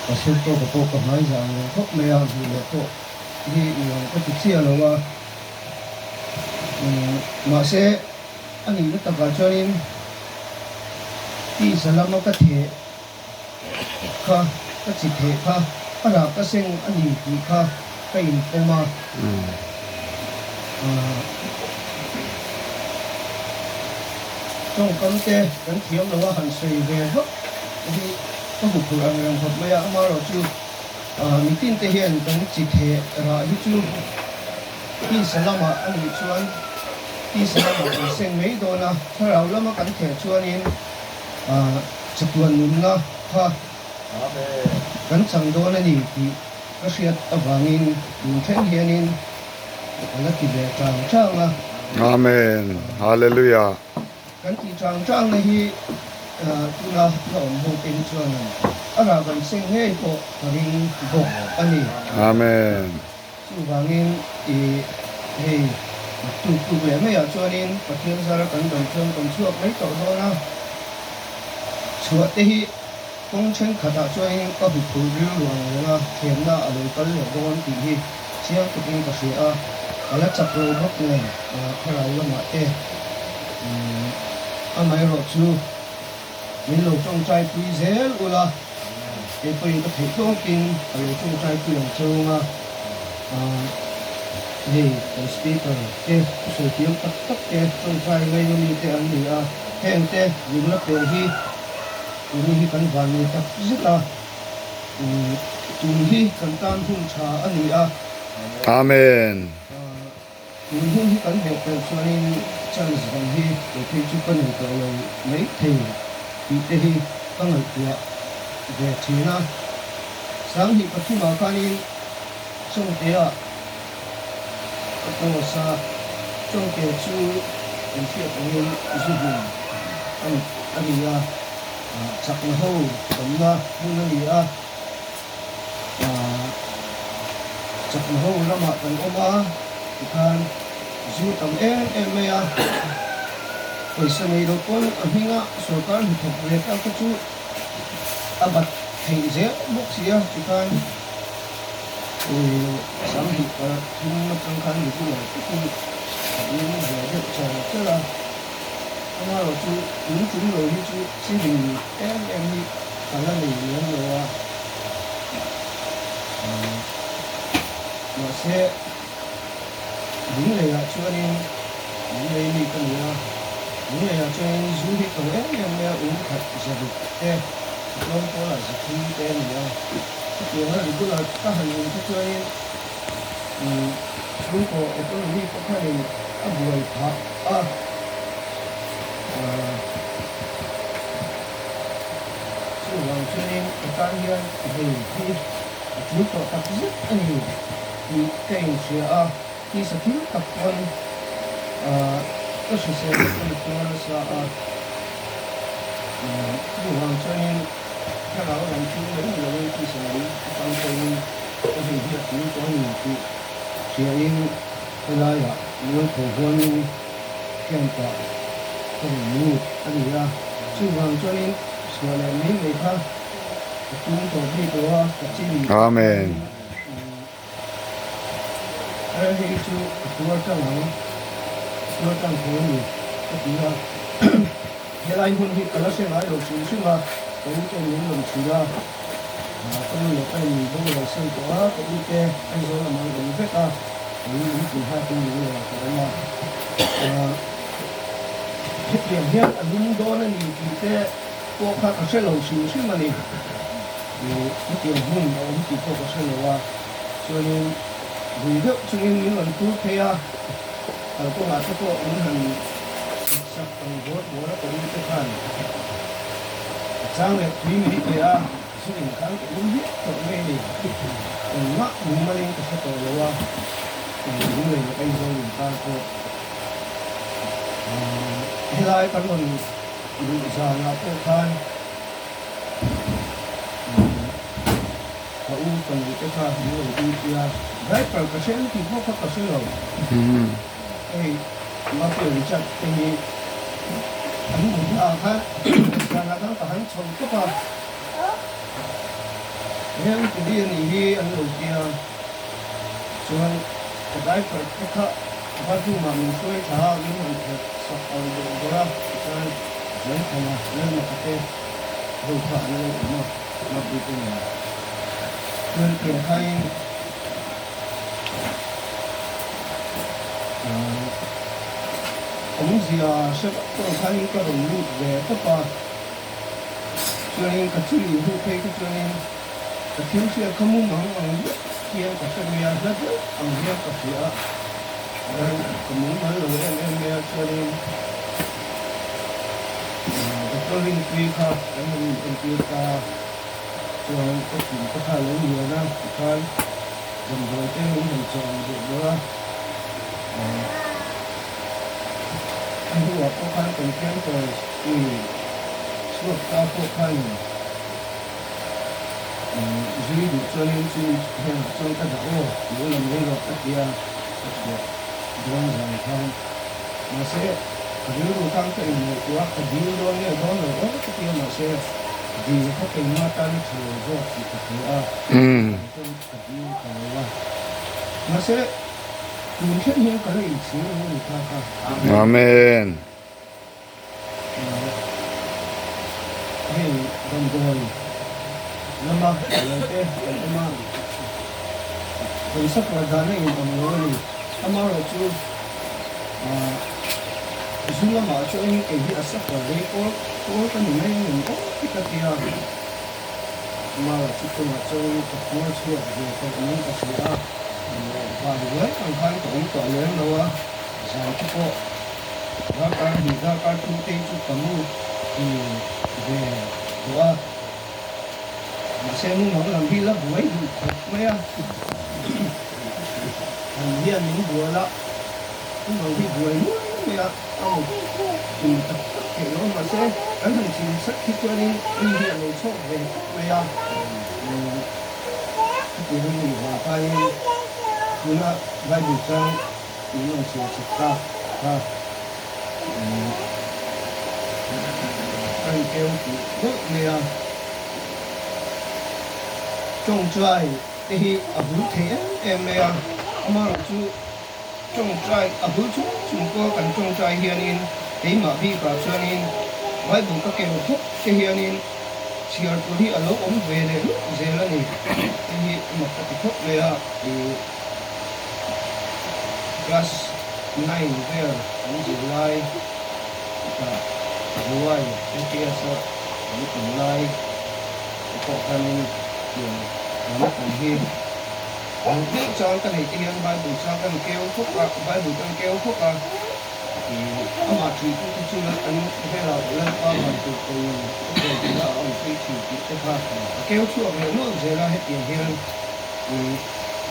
Pastor tawka pawh ka hmaizah ang reng khawp mai a, hmuh leh pawh hi nuam ka ti chiah lo a. Mahse, a nihna takah chuanin tisa lama ka theh kha, ka chi theh kha a rah ka seng a ni tih kha ka inpawm a. Tawngkam te kan thiam lo a han sawi ve vak hi ka hmu phurh ang reng khawp mai a, amaherawhchu mitin te hian kan chi theh rah hi chu tisa lamah a nih chuan tisa lamah kan seng mai dawn a, thlarau lama kan theh chuanin chatuan nunna kha kan chang dawn a ni tih ka hriat avangin tun thleng hianin ka la ti ve chang chang a. Amen. Hallelujah. Kan tih chang changna hi tuna la awm ho te hi chuan a rah kan seng ngei pawh ka ring bawk a ni. Amen. Chuvangin i hei tuk tuk leh maiah chuanin Pathian zara kan dam chuan kan chhuak mai tawh dawn a, chhuah te hi kawng thenkhatah chuanin ka hu phurh rilru ang reng a, thiamna a lo kal leh dawn tih hi chiang takin ka hria a, ka la chak lo bawk nen thlarau lamah te amaherawh chu min lo tawngtai pui zel ula. Kei pawhin ka theih tawkin ka lo tawngtai pui ang chhung a, hei kan speaker te thusawi thiam tak tak te tawngtai ngaina mi te an ni a, heng te min la pe hi tuni hi kan van nei tak zet a, tun hi kan tan hun tha a ni a. Amen. Tun hun hi kan hmuh pelh chuanin chance dang hi kei phei chu ka nei tawh lo mai thei tih te hi ka ngaihtuah ve thin a. Sanghnih pathumah khanin Chawngtea ka post a, Chawngte chu kan hriat angin zu hmun a ni a, chakna ho awmna hmun a ni a. Chakma ho ramah kan awm a, tikhan zu tam em em mai a, pawisa nei lo pawn a hminga sorkar hnathawk ve ta kha chu a bat theih zel bawk si a, tikhan Sanghnih pathum atang khan regular takin a in ve deuh char char a, amaherawhchu tun tum lo hi chu chi ring em em hi Ka la nei lem lo a, mahse Lungleiah chuanin Lunglei mi ka ni a, Lungleiah chuanin zu hi to em em mai a, um khat zaruk te, tlawm pawlah zathum te a ni a, chutianga regular ka han in kha chuanin chhungkaw economy pawh khanin a buai phah a. Chuvang chuanin ka tan hian hei hi a tul tawh tak zet a ni tih ka inhria a, tisa thil tak pawn ka hrisel na pawn a tuar nasa a. Chuvang chuanin thlarau lam thil mai ni loin tisa lam atang pawhin ka hei hi a tul tawh a ni tih hriain helaiah mualpho huamin camp-ah ka rawn lut a ni a, chuvang chuanin chhuah leh mai mai kha ka tum tawh bik lo a, ka chin Amen. Ar hei chu ka tuar tang ang, ka tuar tang thei a ni ka ti a, helai hun hi ka la hre ngai lo hrim hrim a, ka u ten min rawn chhilh a, ka nu leh pa in min boral san tawh a, ka u te Aizawl lamah an awm vek a. Hetiang hian a lum dawn a ni tih te pawh kha ka hre lo hrim hrim a ni. Hetiang hmun a awm tih pawh ka hre lo a, chuanin vui deuh chungin min rawn phur phei a, kalkawngah te pawh min han sak ang bawr bawr a ka u te khan a chang leh tui min pe a. Zu inkhan ka in viau tawh mai a ni. Engmah mumalin ka hre tawh lo a, Lunglei leh Aizawl inkar pawh helai kan rawn luh zanah pawh khan ka u fanu te kha min rawn duty a, driver ka hre ang tih pawh kha ka hre lo. Hei Matthew Richard te hi an hmuhna ah khan zanah khan ka han chho tawp a. Heng tili a nih hi an lo ti a, chuan ka diaper te kha bathroom ah min hruai thla a, min han phelh sak ang deuh deuh a, tichuan Lalthana Lalmaka te ho kha an lo awm a, Mapui te nen chuan tiang khain awmzia hre vak pawh khain ka rawn lut ve tawp a. Chuanin ka chumi hnu phei kha chuanin ka thil hriat kha mumang ang vek hian ka hre mai a, hla deuh ang hian ka hria a, ka mumal lo em em mai a, chuanin Doctor Rinpui kha kan han inentir ta a, chuan ka thin te kha a lo lian a, tikhan damdawi te min han chawh ang deuh bawrh a. A hnuah pawh khan kan campers i chhuak ta pawh khanin zui duh chuanin chumi hnenah chuan ka dah aw lo la mai rawh a ti a, ka chhuah dawn zan khan. Mahse, ka rilru khan ka inngaihtuah a, ka dil dawn nge dawn lo aw ka ti a, mahse dil kha keimah tan a tha lo zawk tih ka hria a, chuvang chuan ka dil ta lo a. Mahse. Tun thleng hian ka la inchhir lo a ni kha kha. Amen. Hei damdawi lama lo te kan awm a, kan safar dan a in ang lo a ni. Amaherawhchu zu lamah chuan kei hi a safar rei pawl pawl ka ni mai ang em aw ti ka ti a. Amaherawhchu tunah chuan ka phuar chhuak ve tawh niin ka hria a. Van ruai ang khan ka awm tawh lem lo a, zan te pawh darkar hnih darkar thum te chu ka mu ve tawh a, mahse mumang lam hi la buai duh khawp mai a, an hian min bual a, mumang hi buai nuai mai a, a mu tum tak tak theih lo a, mahse kan han chim sat hi chuanin mi hi a lo chhawk ve khawp mai a. Chutiang a nih vang khain tuna Bible chang min rawn chhiar chak ta kha ka inkeu tih deuh mai a. Tawngtai te hi a bul thei em em mai a, amaherawhchu tawngtai a bul chung chung pawha kan tawngtai hianin keimah bikah chuanin Bible ka keu phawt te hianin Chhiar tur hi a lo awm ve leh luh zel a ni. Hei hi mak ka ti khawp mai a, ih class nine vel kan zir lai chutah July MPS a kan awm lai te pawh khanin tiang lam awm hi hmuh deuh chang ka neih te hian Bible chang kan keu khawp a, Bible kan keu khawp a. Amah ṭhuitute chu an velah Lalpa van tur pawhin a buai tura a awmpui ṭhin tih te kha a keu chhuak leh nual zel a, hetiang hian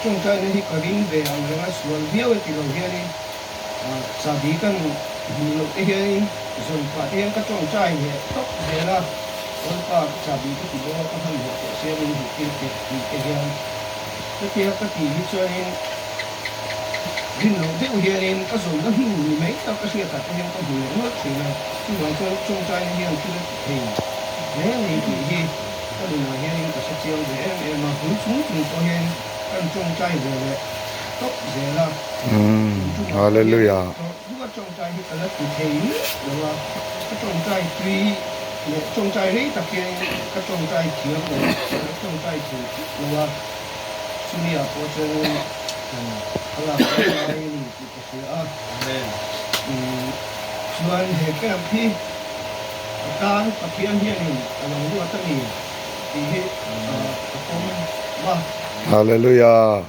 ṭawngṭaina hi ka ring ve ang reng a, sual viau e ti lo hianin chahbi kan hmuh loh te hianin zawn pah te hian ka ṭawngṭai leh tawp zel a, Lalpa ka chahbi ka ti bawk a, ka hmanhmawh tawh sia min hmuh tir teh tih te hian chutia ka tih hi chuanin. Rin loh deuh hianin ka zawnna hnu ni mai tak ka hriatah te hian ka hmu leh nual thin a, chuvang chuan tawngtaina hian thil a ti thei hle a ni tih hi ka nunah hianin ka hre chiang ve em em a, hul chung chung pawh hian kan tawngtai ve leh tawp zel a, tun tumah pawh hian tawrh dua tawngtai hi ka la ti thei miah lo a, ka tawngtai tui leh tawngtai rei tak hianin ka tawngtai thiam lo a, ka la tawngtai thei tlat lo a. Chumi ah pawh chuanin ka lak dawn lai a ni tih ka hria a. Chuan he camp hi a tan Pathian hianin a lo ruat a ni tih hi ka pawm a. Hallelujah.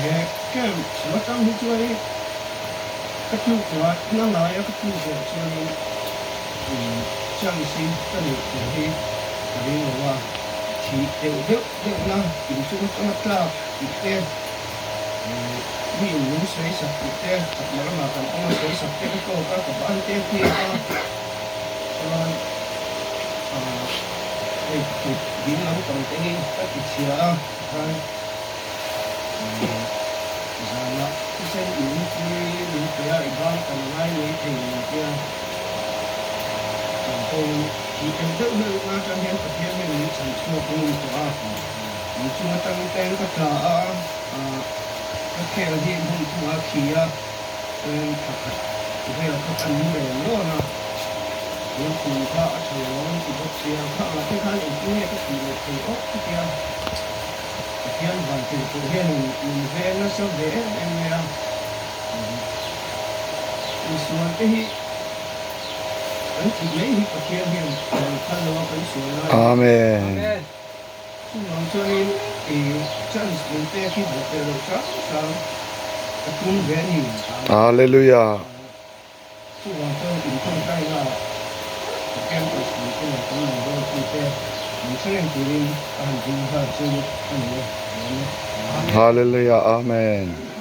He camp chhung atang hi chuanin ka tluk na ngaia ka tluk leh chuanin chance hi ka neih tur hi ka ring lo a, thih deuh deuh deuhna inchung atanga tlak tih te, mi in min sawi sak tih te, chakma ramah kan awm a sawi sak te ka tawk a, ka ban te hniak a, chuan hei kut ding lampang te hi ka ti chhia a. Khan zanah thisen in pui min pe a, i bang kan ngai mai thei min tia chang pawhin thih deuh deuh na atang hian Pathian hian min chhan chhuak. ngun tawh a, inchung atang ten ka tla a, ka khel hi hmun thungah a khi a, chuan thla khat vel kha kan mu reng rawn a, tun kum kha a tha lo ang ti bawk sia, khangah te khan engtin nge ka tih leh thei awk ka tia, Pathian van tirh pawh hianin min veng nasa ve em em mai a, insual te hi Kan thih mai hi Pathian hian a rawn phal lo a kan sual lai a. Amen. Chuvang chuanin i chance min pek hi bawh leh loh hrang hrang ka tum ve a ni. Hallelujah. Chuvang chuan inkhawmtaina ah ka campus pui te leh kan rawngbawltu te min hre reng turin ka han ding nghal chu a ni e. Amen. Hallelujah. Amen.